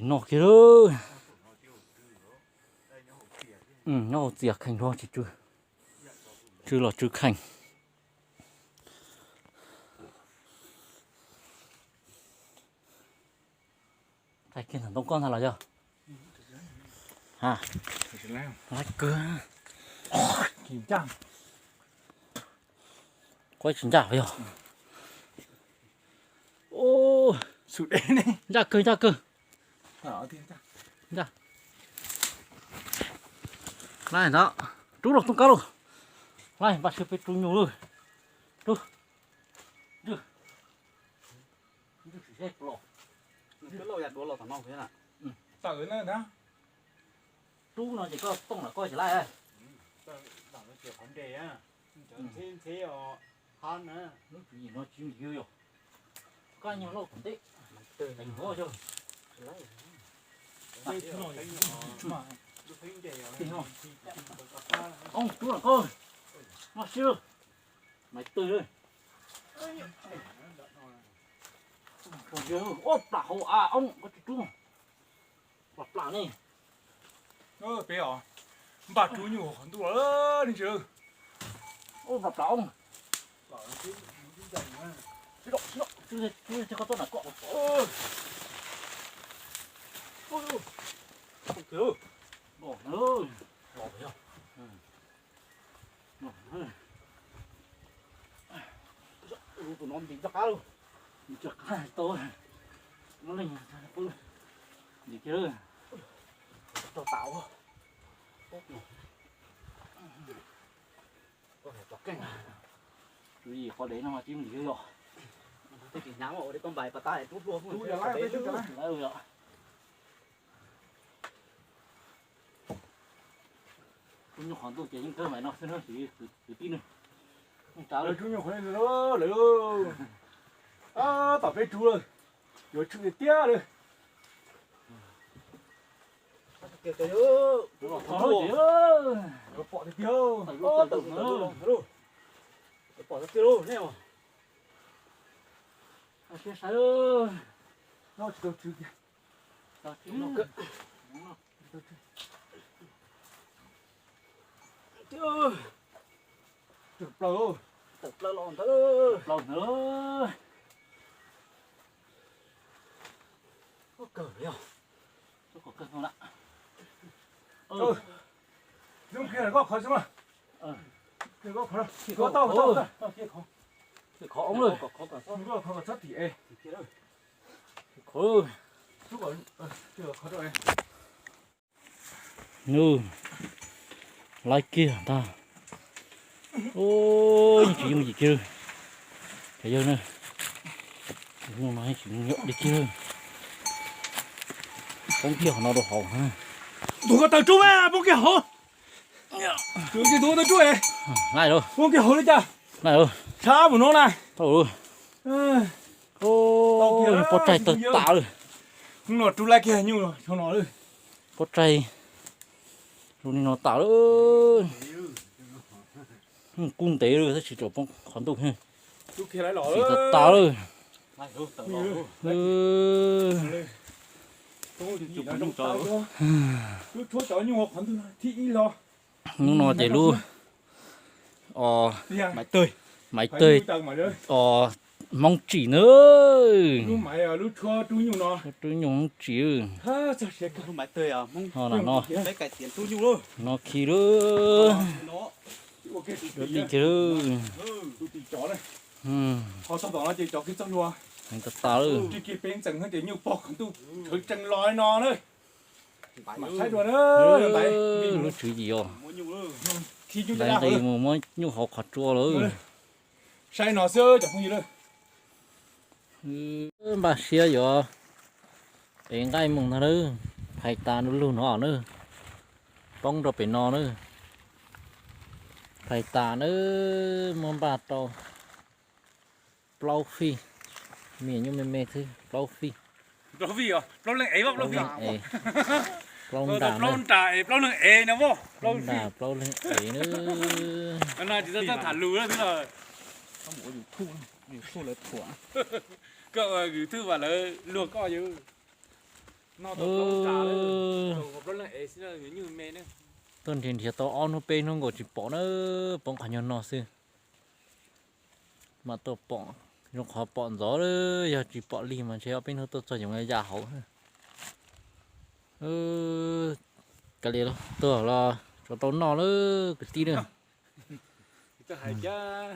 Noj kiag lawm. Nyob hauv txias kheej luag tsis tsw, tsw los tsw kheej. Thaij kiag ntawm ntoo koj ntag los yog? Ha, laiv kawg. Kuv tsis ncaj yog. Ncaj kawg, ncaj kawg. Ncaj. Laiv ntawd, rub los tooj kab lauj. Laiv npaj siab peb rub nyuj lauj. Rub. Rub no ces koj tooj los koj tsis laiv. Lub tswv yim no tsis yog yog, koj nyuag lauj tom ntej, teem vov yog. Oob, rub los koj, noj siab, maiv twg. Ua plam hauv av oob, koj tsis rub. Plam plam ne. Peb os, npaj rub nyuj hauv qhov ntuj lawm ne. Ua plam plam oob. Sib dom, sib dom, rub, rub, rub koj txoj na koj. Tus no ntim txoj qab lauj. Ntim txoj qab tau. Muab leej pw ntim kiag lauj. Tau tas. Tswv yim qhov dev no mas tsis ntim yog. Tej tsis hnyav ua tau npais pas tas rub hlua. Rub nyuj qhov ntuj ces yeej kawg mas no xwb na kwv tij ne. Lawv rub nyuj qhov lawm, tom peb rub lawm, yuav tshwm tiag tiag lawm. Pom tiag tiag, pom tiag tiag nej. Siab sawv, tsis tau tswv kiag. Tawm plaws, tawm plaws los ntawd, plaws ntawd. Kawg yog, kawg no lawm. Zoom kiag koj qhov xwb mas. Kiag koj qhov, kiag koj tau, tau, kiag qhov. Kiag qhov oob lawm. Kiag koj qhov kom txhob tim es. Qhov, kiag qhov rau es. Nws laiv kiag ntag. Yeej tsis yooj yim kiag. Cov yawg na, no yeej tsis yooj yim kiag. Poob kiag qhov no rau hauv. Tus ko taw rub, poob kiag hauv. Tus ko taw rub, poob kiag hauv li cas. Sab mus no na. Pob tsaig tawg tas lawm. Hnub no rub laiv kiag nyuj no lawm. Pob tsaig zoo li no tas lawm. Kub ntev lawm tab sis tseem poob qhov ntuj. Xim tas tas lawm. Hnub no ces lub, o, maiv tawg, o, Hmoob Tsim na. Rub nyuj Hmoob Tsim. Ho no, no khi lub, li khi lub. Heev tas tas lawm. Lub tswv yim os. Laiv nqis mus muab nyuj hauv qhov tsua lawm. Saib no xwb cov phooj ywg. Npaj siab yuav ev nqaij mus ntag na. Phais tas lug no na. Poob rau pem no na. Phais tas na, muab npaj rau plaub fij, me nyuam nyuj me me xwb, plaub fij. Plaub leeg ev, plaub nra, plaub nra, plaub leeg ev na. Koj ua YouTube mas lawv luag koj yus. Tuaj nrhiav nrhiav tau ob hnub peb hnub nkaus tsis pom na, poob qhov nyuag no xwb. Mas tuaj pom, zoo qhov pom ntxov, yog tsis pom lig mas ntshe ob peb hnub tuaj txog yoov ya hauv. Kav liam los tuaj los tsuas tau noj lawm kwv tij na. Hais cas